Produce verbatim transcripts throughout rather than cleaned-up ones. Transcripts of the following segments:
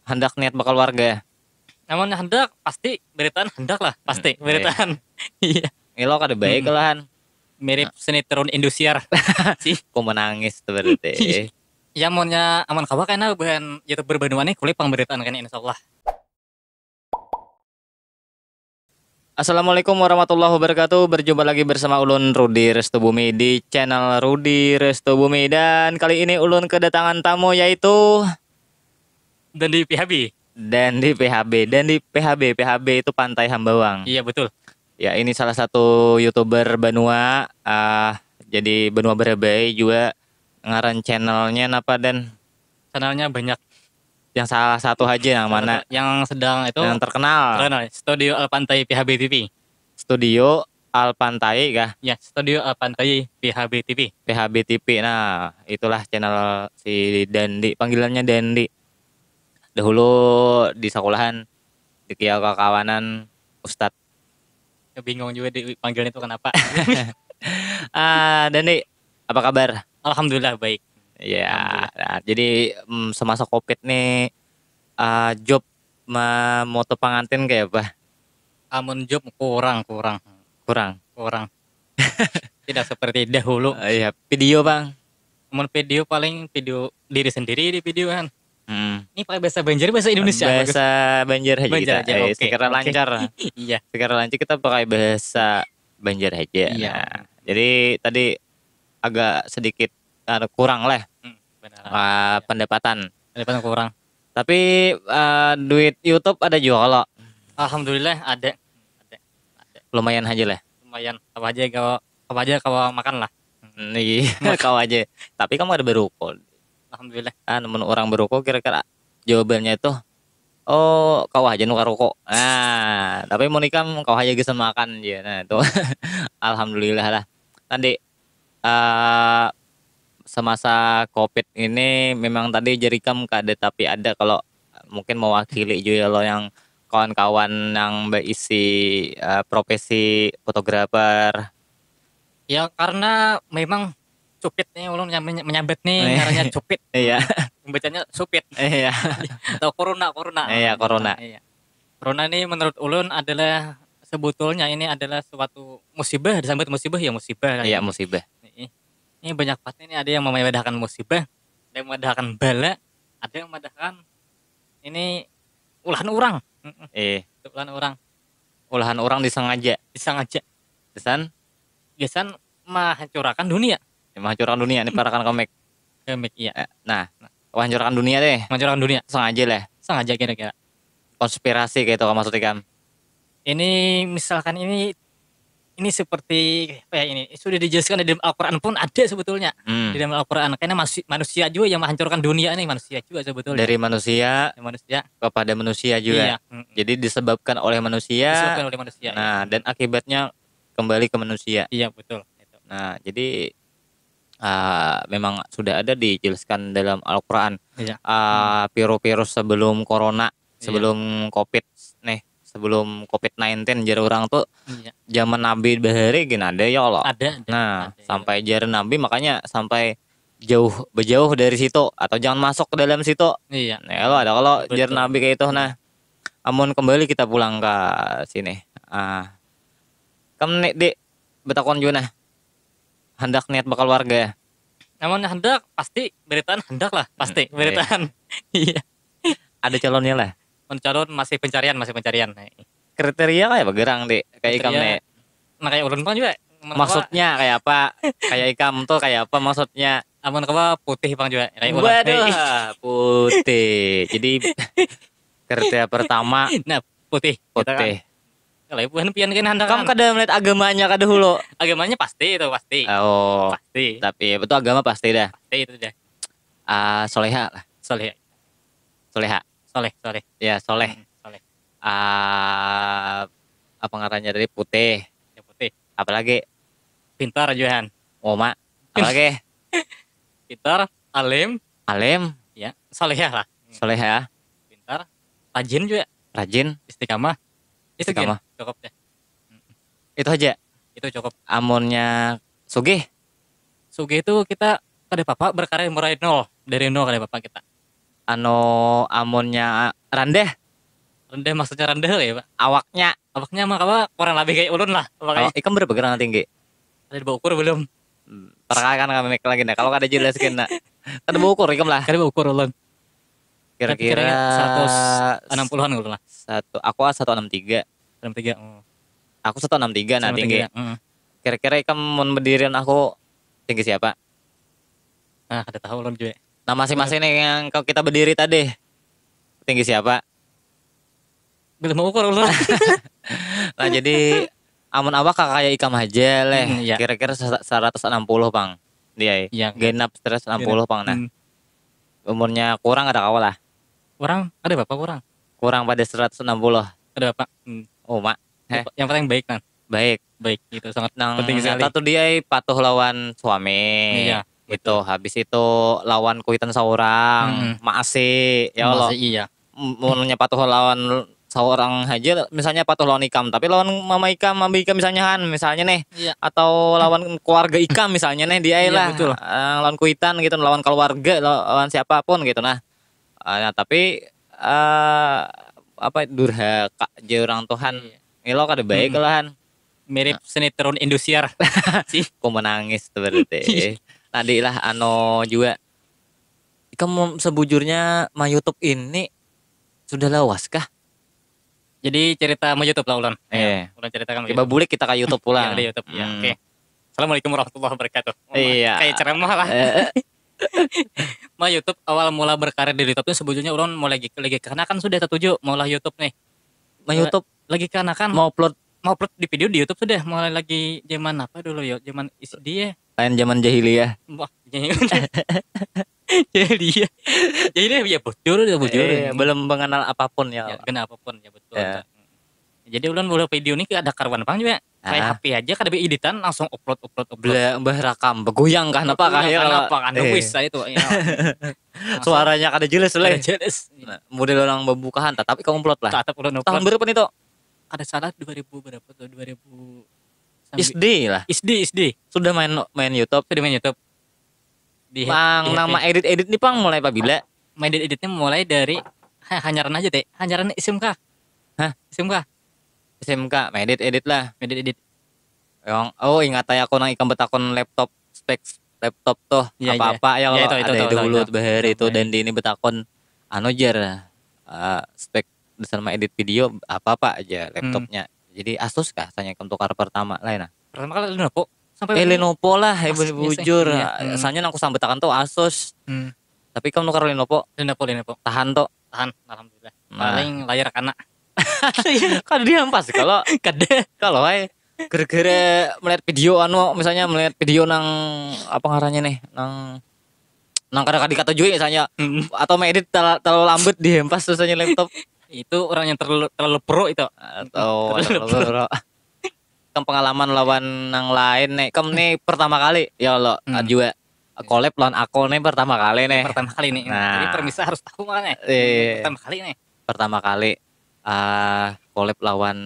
Handak niat bakaluarga. Namun handak pasti beritaan handak lah, pasti Hmm, beritaan. Iya. Ngelok ada baik Hmm. lah, Han. Mirip sinetron Indosiar sih. Ku menangis tuh berarti. Ya, amunnya aman kawa kena buhan YouTuber banua nih, kulit pang beritaan kena, insyaallah. Assalamualaikum warahmatullahi wabarakatuh. Berjumpa lagi bersama ulun Rudi Restu Bumi di channel Rudi Restu Bumi, dan kali ini ulun kedatangan tamu yaitu Dan di P H B. Dan di P H B, dan di P H B, P H B itu Pantai Hambawang. Iya, betul. Ya, ini salah satu YouTuber banua, ah, jadi banua Barabai juga. Ngaran channelnya napa, Dan? Channelnya banyak. Yang salah satu aja, yang mana? Yang sedang itu Yang terkenal. Terkenal, Studio Al Pantai P H B T V. Studio Al Pantai kah? Ya, Studio Al Pantai P H B T V. P H B T V. Nah, itulah channel si Dandi, panggilannya Dandi. Dahulu di sekolahan dikiau kakawanan Ustad. Ya, bingung juga dipanggilan itu kenapa. Ah, Dandi, apa kabar? Alhamdulillah, baik. Ya, Alhamdulillah. Nah, jadi, mm, semasa covid nih, ah, job memoto pengantin kayak apa? Amun job kurang, kurang, Kurang. kurang. Tidak seperti dahulu. Ah, iya, video, Bang. Amun video, paling video diri sendiri di video kan. Hmm. Ini pakai bahasa Banjar, bahasa Indonesia, bagus. Bahasa Banjar aja Banjar kita. aja, Eh, oke, sekira oke. lancar. Iya. Sekira lancar kita pakai bahasa Banjar aja. Iya. Nah, jadi tadi agak sedikit, anu, kurang lah, Hmm, benar. ah, pendapatan. Pendapatan kurang. Tapi, ah, duit YouTube ada juga kalau Alhamdulillah ada. Ada. Ada. Lumayan aja lah. Lumayan. Apa aja kalau apa aja kalau makan lah. Nih, kau aja. Tapi kamu ada beruko. Alhamdulillah. Ah, namun orang beruko kira-kira jawabannya itu, "Oh, kau aja nukar rokok." Nah, tapi mau nikam kau aja bisa makan aja. Nah, itu alhamdulillah lah. Tadi, eh, semasa covid ini memang tadi jerikam kada tapi ada kalau mungkin mewakili juga lo yang kawan-kawan yang berisi, eh, profesi fotografer. Ya, karena memang cupit nih, ulun nyam- menyambat nih, Eh. Ngarannya cupit. Iya. Membacanya supit Iya. Atau corona, corona. Iya, corona. Iya. Corona ini menurut ulun adalah, sebetulnya ini adalah suatu musibah, disambut musibah ya musibah. Iya, musibah. Ini, ini banyak banget ini, ada yang memadahakan musibah, ada yang memadahakan bala, ada yang memadahakan ini ulahan orang. Mm-mm. Eh, Itu ulahan orang. Ulahan orang disengaja. Disengaja. Pesan Gasan menghancurkan dunia. Menghancurkan dunia nih, parakan komik. Komik, iya. Eh, nah, menghancurkan dunia deh. Menghancurkan dunia. Sengaja lah. Sengaja kira-kira. Konspirasi kayak itu maksudnya kan. Ini misalkan ini ini seperti apa ya, ini sudah dijelaskan di dalam Al-Quran pun ada sebetulnya. Hmm. Di dalam Al-Quran, karena masih manusia juga yang menghancurkan dunia nih, manusia juga sebetulnya. Dari manusia Ya, manusia. Kepada manusia juga. Iya. Mm-mm. Jadi disebabkan oleh manusia. Disebabkan oleh manusia. Nah, Ya. Dan akibatnya kembali ke manusia. Iya, betul. Itu. Nah, jadi, ah, memang sudah ada dijelaskan dalam Al-Quran. Iya. Ah, virus-virus sebelum corona, Iya. sebelum covid nih, sebelum covid nineteen, jar orang tuh Iya. zaman Nabi bahari gin ada ya Allah. Ada, ada. Nah, Ada, iya. Sampai jar Nabi, makanya sampai jauh, berjauh dari situ atau jangan masuk ke dalam situ. Iya. Nah, kalau ada kalau Betul. Jar Nabi kayak itu. Nah, amun kembali kita pulang ke sini. Ah, kamu nih, Dik, betakon juga nah. Handak niat bakaluarga. Namun handak pasti beritaan handak lah, pasti Hmm, beritaan. Iya. Ada calonnya lah. Mencalon masih pencarian, masih pencarian. Nah, Kriteria kayak begerang, Dik. Kayak ikam kriteria- nih. Nah, kayak ulun pun juga. Menurut Maksudnya kayak apa? Kayak ikam tuh kayak apa maksudnya? Amun kawa putih pang juga. Kayak ulun. Waduh, putih. Jadi kriteria pertama Nah, putih. Kita kan. Putih. Kalau bukan pian kan handak Kamu kada melihat agamanya kada dulu. Agamanya pasti itu, pasti. Oh, Pasti. Tapi itu agama pasti dah. Pasti itu dah. Ah, soleha lah. Soleh. Soleha. Soleh, soleh. Ya, soleh. Hmm, soleh. Ah, apa ngarannya tadi, putih. Ya, putih. Apalagi Pintar juga, Han. Oma. Apalagi Pintar, alim, alim, ya, solehah lah. Soleha, Pintar, rajin juga, rajin. Istiqamah. Itu Istiqamah. Gin, cukup deh. Itu aja. Itu cukup. Amunnya sugih, Sugih itu kita kada apa-apa berkarya mulai nol, dari nol kada apa-apa kita. Anu, amunnya randah, Rendah maksudnya rendah ya, Pak? Awaknya. Awaknya mah apa? Kurang lebih kayak ulun lah. Apa kayak Awak ikam berapa gram tinggi? Ada dibawa ukur belum? Hmm, perkenalkan kami lagi nah. Kalau kada jelas kena. Kada bawa ukur ikam lah. Kada dibawa ukur ulun. Tapi Kira-kira kira-kira seratus enam puluhan gitu lah. Satu, aku satu enam tiga. Enam tiga. Oh. Aku satu enam tiga nah Sama tinggi. tiga, heeh. Kira-kira ikam mau berdirian aku tinggi siapa? Nah, kada tahu ulun juga. Nah, masing-masing nih yang kalau kita berdiri tadi tinggi siapa? Belum mau ukur ulun. Nah, jadi amun awak kayak ikam aja leh. Hmm, iya. Kira-kira sa- seratus enam puluh pang. Dia. Iya. Genap seratus enam puluh pang nah. Hmm. Umurnya kurang ada kawa lah. Kurang, ada berapa kurang? Kurang pada seratus enam puluh. Ada berapa? Hmm. Oh, mak. Heh. Yang paling baik nah. Baik. Baik, itu sangat Nang penting sekali. Nyata tuh dia patuh lawan suami. Iya, Itu habis itu lawan kuitan seorang, Mm-mm. maasi, ya Allah. Masih iya. Munnya patuh lawan seorang aja, misalnya patuh lawan ikam, tapi lawan mama ikam, mama ikam misalnya han, misalnya nih, Iya. atau lawan keluarga ikam misalnya nih, dia Iya, lah, betul. Eh, lawan kuitan gitu, lawan keluarga, lawan siapapun gitu nah. Eh, nah, tapi eh apa durhaka aja orang Tuhan. Iya. Ngilo kada baik Mm-mm. lah han. Mirip sinetron Indosiar. Sih. Aku menangis tuh berarti. Tadi lah ano juga. Ikam mem- sebujurnya ma YouTube ini sudah lawas kah? Jadi cerita mau YouTube lah ulun. Eh. Ulun ceritakan Coba bulik kita ke YouTube pulang. Di YouTube ya. Hmm. Oke. Assalamualaikum warahmatullahi wabarakatuh. Iya. Kayak ceramah lah. Eh, Ma YouTube awal mula berkarir di YouTube itu sebujurnya ulun mau lagi lagi kanakan sudah setuju mau lah YouTube nih. ma YouTube Lagi kanakan mau upload mau upload di video di YouTube sudah mulai lagi zaman apa dulu yo zaman SD ya. Lain zaman jahiliyah. Wah, jadi jadi dia jadi dia ya bujur ya bujur. Eh, belum mengenal apapun ya. Ya, kena apapun ya betul. Ya. Jadi ulun boleh video ini ada karuan pang juga. Kayak Ah. H P aja kada editan langsung upload upload upload. Bela bah rakam begoyang kah napa kah ya Kenapa kalau- kan eh, wis saya itu. Ya. Suaranya kada jelas Kada leh. Jelas. Nah, model orang membukahan tetap ikam upload lah. Tetap ulun upload. Tahun berapa nih tuh? Kada salah dua ribu berapa tuh? Dua ribu SD lah. SD SD. Sudah main main YouTube. Sudah main YouTube. Di Pang di nama H P. Edit-edit nih pang mulai pabila? Main editnya mulai dari ha, hanyaran aja teh. Hanyaran S M K. Hah? S M K. S M K, main edit-edit lah. Edit edit. Yang oh ingat aja aku nang ikam betakon laptop spek laptop tuh Iya, iya. apa-apa ya Iya, kalau itu, itu, ada tahu, itu tahu, dulu tahu. bahari itu Tahu, dan di ini betakon anu jar eh, spek dasar mah edit video apa-apa aja laptopnya. Jadi Asus kah tanya ikam tukar pertama lain nah. Pertama kali Lenovo. Sampai Eh Lenovo lah, eh Asus bujur. biasanya, iya. Hmm. Soalnya nang aku sambetakan tuh Asus. Hmm. Tapi kamu nukar Lenovo. Lenovo Lenovo. Tahan tuh. Tahan, alhamdulillah. Nah. Paling layar kana. Kada diampas kalau Kada. kalau hai gara-gara melihat video anu misalnya melihat video nang apa ngarannya nih nang nang kada kada kata juga misalnya Hmm. atau mengedit terlalu, terlalu lambat dihempas misalnya laptop Itu orang yang terlalu terlalu pro itu. atau Terlalu atau- kan pengalaman lawan nang lain nih kamu nih pertama kali ya Allah Hmm. juga collab lawan aku nih pertama kali nih Pertama kali nih. Nah. Jadi permisa harus tahu makanya. Eh. Pertama kali nih. Pertama kali ah collab lawan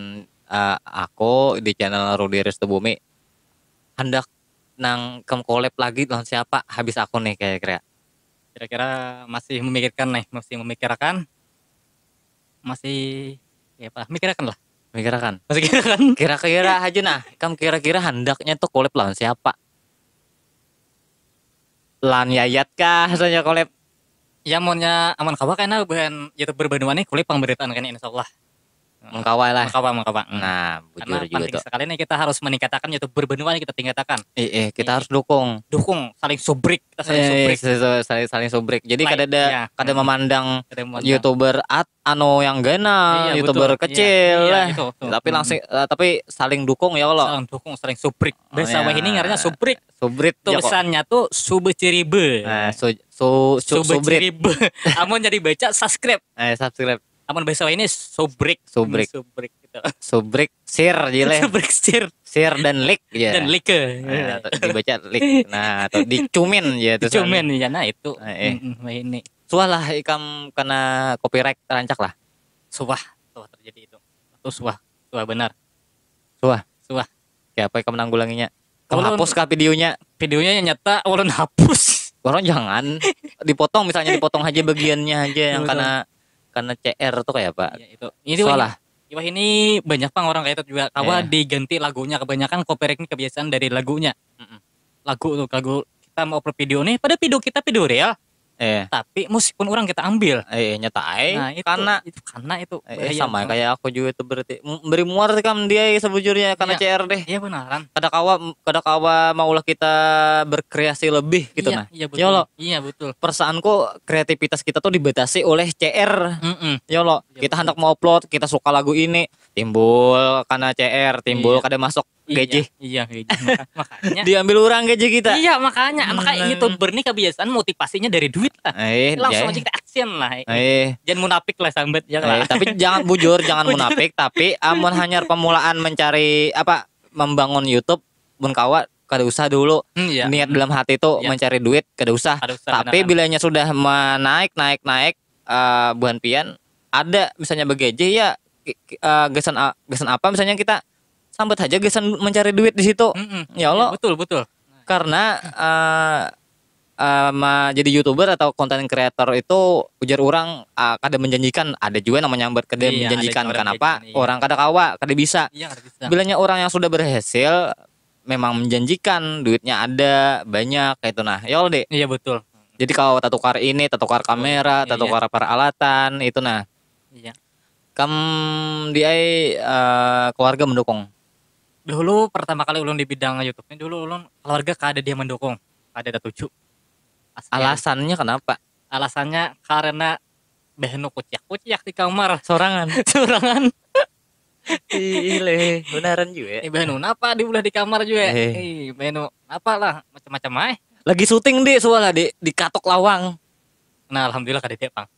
ah, aku di channel Rudi Restu Bumi hendak nang kem collab lagi lawan siapa habis aku nih kira-kira Kira-kira masih memikirkan nih, masih memikirkan. Masih ya apa? Mikirkan lah. mikirakan Masih kira kan? kira-kira aja nah kamu kira-kira hendaknya tuh collab lawan siapa lan Yayat kah misalnya collab Ya maunya aman kawa kena buhan youtuber Banua nih kulit pemberitaan kena insya Allah. mengkawai lah Mengkawa mengkawa. Hmm. Nah bujur Karena juga penting tuh sekali nih kita harus meningkatakan youtuber Banua nih kita tingkatakan. eh eh kita Iya. Harus dukung Dukung saling subrik kita saling eh subrik. saling, saling, saling subrik jadi Baik, kada ada iya. kada Hmm. memandang Kada memandang. youtuber at anu yang ganal Iya, youtuber betul. kecil Iya, lah iya, itu, itu. tapi Hmm. langsung eh, tapi saling dukung ya kalau Saling dukung saling subrik. Oh, Bahasa ya. wahini ngarannya subrik. Subrit ya kok. Tulisannya tuh subeciribe. Nah, su, su, su, subrit. Subeciribe. Amun jadi baca subscribe. Eh, subscribe. Amun bahasa wahini subrik. Subrik. Subrik gitu. Subrik, share aja lah. Subrik share Share dan like ya. Dan like. Nah, dibaca like. Nah, atau dicumin ya tuh. Cuman ya nah itu. Eh, eh. Mm-mm, wahini. Suah lah ikam kena copyright rancak lah. Suah, suah terjadi itu. Itu suah, suah benar. Suah. Suah. Kayak apa ikam nanggulanginya? Kau Ulun- hapus kah videonya? Videonya yang nyata ulun hapus. Orang jangan dipotong, misalnya dipotong aja bagiannya aja yang Betul. karena karena C R tuh kayak apa? Iya, itu. Ini Salah. Wah, ini banyak pang orang kayak itu juga. Kawa Iya. Diganti lagunya, kebanyakan copyright ini kebiasaan dari lagunya. Mm-mm. Lagu tuh, lagu kita mau upload video nih, pada video kita video real, Eh, tapi musik pun orang kita ambil. eh nyata ai. Nah, itu Karena itu karena itu eh, bahaya sama tuh. Kayak aku juga tuh berarti M- beri muar kam dia sabujurnya karena Iya. C R deh. Iya benaran. Kada kawa kada kawa maulah kita berkreasi lebih gitu Iya, nah. Iya betul. Ya lo, Iya betul. perasaanku kreativitas kita tuh dibatasi oleh C R. Mm-mm. Ya lo, Iya, kita betul. Hendak mau upload, kita suka lagu ini, timbul karena C R, timbul Iya. kada masuk Iya, gaji. Iya, gaji. Maka- makanya. Diambil orang gaji kita. Iya, makanya makanya Hmm. YouTuber nih kebiasaan motivasinya dari duit lah. Eh, Langsung jai. Aja kita action lah. Eh, Jangan munafik lah sambat ya eh, lah. Tapi jangan bujur, jangan Bujur. Munafik. Tapi amun hanyar pemulaan mencari apa, membangun YouTube, mun kawa kada usah dulu. Hmm, iya. Niat dalam hati tuh Iya. Mencari duit kada usah. Kada usah, Tapi benar. Bilanya sudah menaik naik naik eh, buhan pian ada misalnya bagaji ya, ki- ki- eh, gasan a- gasan apa misalnya kita sambat aja gasan mencari duit di situ. Mm-mm. Ya Allah. Betul betul. Karena eh eh, ma- jadi YouTuber atau konten kreator itu ujar orang ah, kada menjanjikan, ada juga namanya buat kada Iya, ada menjanjikan. juga orang Kenapa? menjanjikan, iya. Orang kada kawa, kada bisa. Iya ngerti bisa. Bilanya orang yang sudah berhasil memang menjanjikan, duitnya ada banyak kayak itu nah. Ya Allah deh. Iya betul. Jadi kalau tatukar ini, tatukar kamera, Iya. Tatukar peralatan itu nah. Iya. Kam di ai eh, keluarga mendukung. Dulu pertama kali ulun di bidang YouTube ini dulu ulun keluarga kada dia mendukung, kada ada tuju. Asli. Alasannya kenapa? Alasannya karena bahnu kuciak-kuciak di kamar. Sorangan. Sorangan. Ih, leh, benaran juga. Eh, bahnu napa diulah di kamar juga. Eh. Eh, bahnu apa lah macam-macam ai. Lagi syuting di suara di di katok lawang. Nah, alhamdulillah kada dia pang.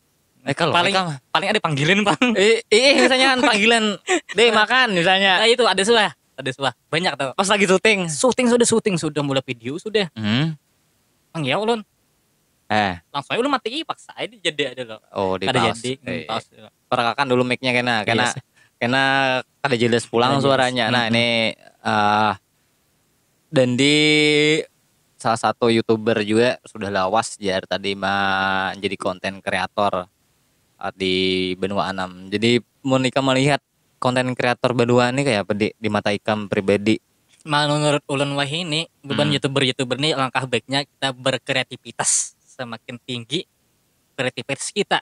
Eh kalau Paling ikam, paling ada panggilan pang. eh, eh misalnya kan panggilan, deh makan misalnya. Nah, itu ada suah, ada suah. Banyak tuh. Pas lagi syuting. Syuting sudah syuting sudah mulai video sudah. Hmm. Panggil ulun. Eh, Langsung aja ulun mati paksa aja jadi ada loh. Oh, di Kada pause. Jadi. Eh, Pause. Perakakan dulu mic-nya kena, kena Iya sih. Kena kada jelas pulang Kada jelas. Suaranya. Nah, Mm-mm. Ini eh dan di salah satu YouTuber juga sudah lawas jar tadi menjadi konten kreator eh, di benua enam. Jadi mun ikam melihat konten kreator benua ini kayak apa di, di mata ikam pribadi? Menurut ulun wahini beban Hmm. YouTuber-YouTuber ini langkah baiknya kita berkreativitas semakin tinggi kreativitas kita.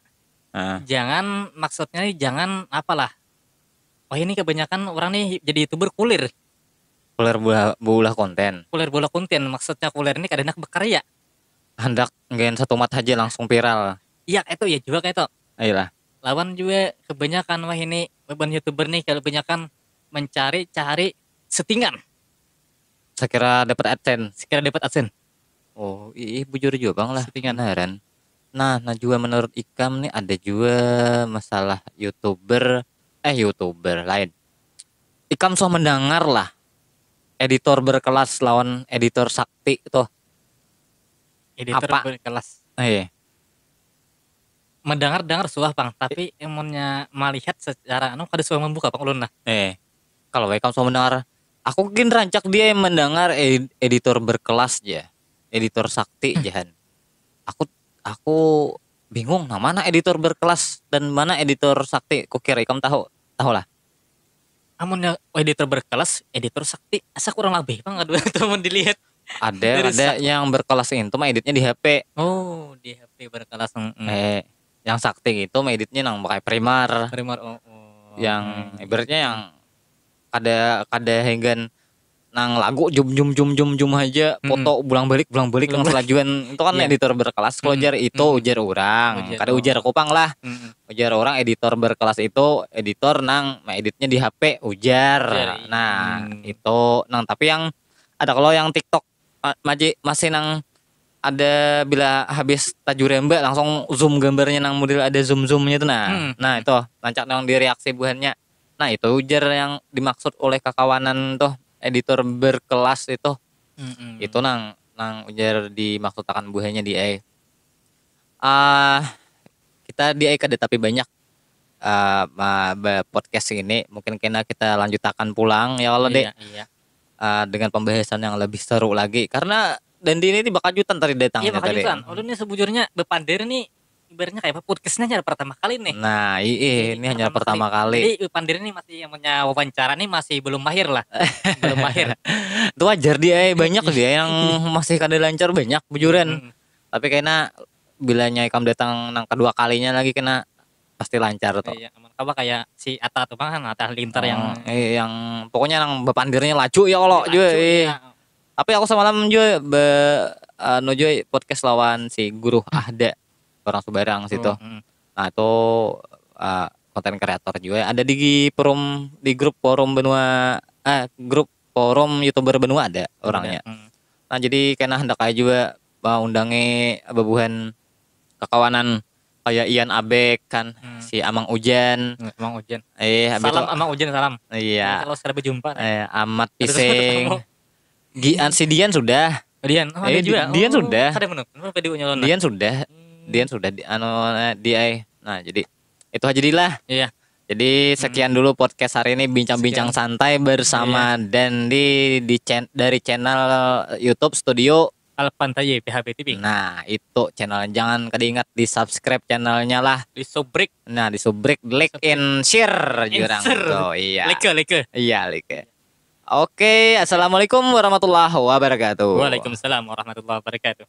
Nah, Jangan maksudnya nih jangan apalah. Wah ini kebanyakan orang nih jadi YouTuber kulir. Kulir beulah, beulah konten. Kulir bola konten maksudnya kulir ini kada nak berkarya. Hendak nggain satumat aja langsung viral. Iya itu ya juga kayak itu. Ayolah. Lawan juga kebanyakan wah ini beban YouTuber nih kalau kebanyakan mencari-cari settingan Sekira dapat AdSense. Sekira dapat AdSense. Oh, ih bujur juga bang lah. Settingan. Beneran. Nah, nah juga menurut ikam nih ada juga masalah YouTuber, eh YouTuber lain. Ikam suah mendengar lah editor berkelas lawan editor sakti tuh. Editor Apa? Berkelas. Eh, Mendengar-dengar suah pang, tapi emunnya melihat secara anu kada suah membuka pang ulun lah. Eh, kalau ikam suah mendengar, aku gin rancak dia yang mendengar ed- editor berkelas aja, editor sakti jahan. Aku aku bingung nah mana editor berkelas dan mana editor sakti. Kukira ikam tahu, tahu lah. Amunnya editor berkelas, editor sakti, asa kurang lebih pang aduh teman dilihat. Ada Dari ada sak- yang berkelas itu mah editnya di H P. Oh, di H P berkelas. Mm-mm. Eh, yang sakti itu mah editnya nang pakai Premiere. Premiere, oh, oh. Yang Hmm. Ibaratnya yang kada kada henggan nang lagu jum jum jum jum jum aja, Mm-mm. Foto bulang balik bulang balik nang Bulang selajuan itu kan Iya. Editor berkelas kalau Mm-mm. jar itu Mm-mm. Ujar orang, Ujar kada orang. Ujar kupang lah. Mm-mm. Ujar orang editor berkelas itu editor nang editnya di H P ujar. Ujar, iya. Nah, Hmm. Itu nang tapi yang ada kalau yang TikTok ah, maji masih nang ada bila habis tajuremba langsung zoom gambarnya nang model ada zoom zoomnya tuh nah. Hmm. Nah, itu rancak nang direaksi buhannya. Nah, itu ujar yang dimaksud oleh kakawanan tuh editor berkelas itu. Mm-mm. Itu nang nang ujar dimaksudkan buhannya di ai. Ah, kita di ai kada tapi banyak eh ma- ba- podcast ini mungkin kena kita lanjutakan pulang ya Allah deh. Iya, iya. Eh, dengan pembahasan yang lebih seru lagi karena Dandi ini tiba kajutan tadi datangnya Iya, tadi. Kajutan. Ulun nih sebujurnya bepandir nih ibaratnya kayak apa, podcastnya hanyar pertama kali nih. Nah, iya, ini hanyar pertama kali. Jadi bepandir nih masih yang punya wawancara nih masih belum mahir lah. Belum mahir. Itu wajar dia, eh, banyak dia yang masih kada lancar, banyak bujuran. Hmm. Tapi kena bilanya ikam datang nang kedua kalinya lagi kena pasti lancar tuh. Iya, aman. Apa kayak si Ata tuh kan, Ata Halilintar yang Oh, eh, yang pokoknya nang bepandirnya lacu ya kalau Lacu, juga. Eh. Iya. Tapi aku semalam juga be anu juga podcast lawan si Guru Ahda, orang Subarang situ. Hmm. Nah, itu uh, konten kreator juga ada di forum, di grup forum benua, eh, grup forum YouTuber benua ada orangnya. Hmm. Nah, jadi kena hendak aja juga uh, undangi bebuhan kakawanan kayak Ian Abek kan, Hmm. si Amang Ujan. Emang Ujan. Eh, habis Salam itu- Amak Ujan, salam. Iya. Kalau sudah berjumpa nih. Eh, Amat Ada Pising. ketemu. Gian, si Dian sudah. Dian, oh, ada Eh, juga. Di- Dian Oh, sudah. Ada menurut. Menurut video nyolon. Dian sudah. Hmm. Dian sudah di anu eh, di ai. Nah, jadi itu aja lah. Iya. Jadi sekian dulu podcast hari ini, bincang-bincang Sekian. Santai bersama Dandi di chan- dari channel YouTube Studio. Alpan saja P H B T V. Nah, itu channel, jangan kada ingat di subscribe channelnya lah. Di subrik. Nah, di subrik, like and share jurang share. Tuh, iya. Like, like. Iya, like. Oke, assalamualaikum warahmatullahi wabarakatuh. Waalaikumsalam warahmatullahi wabarakatuh.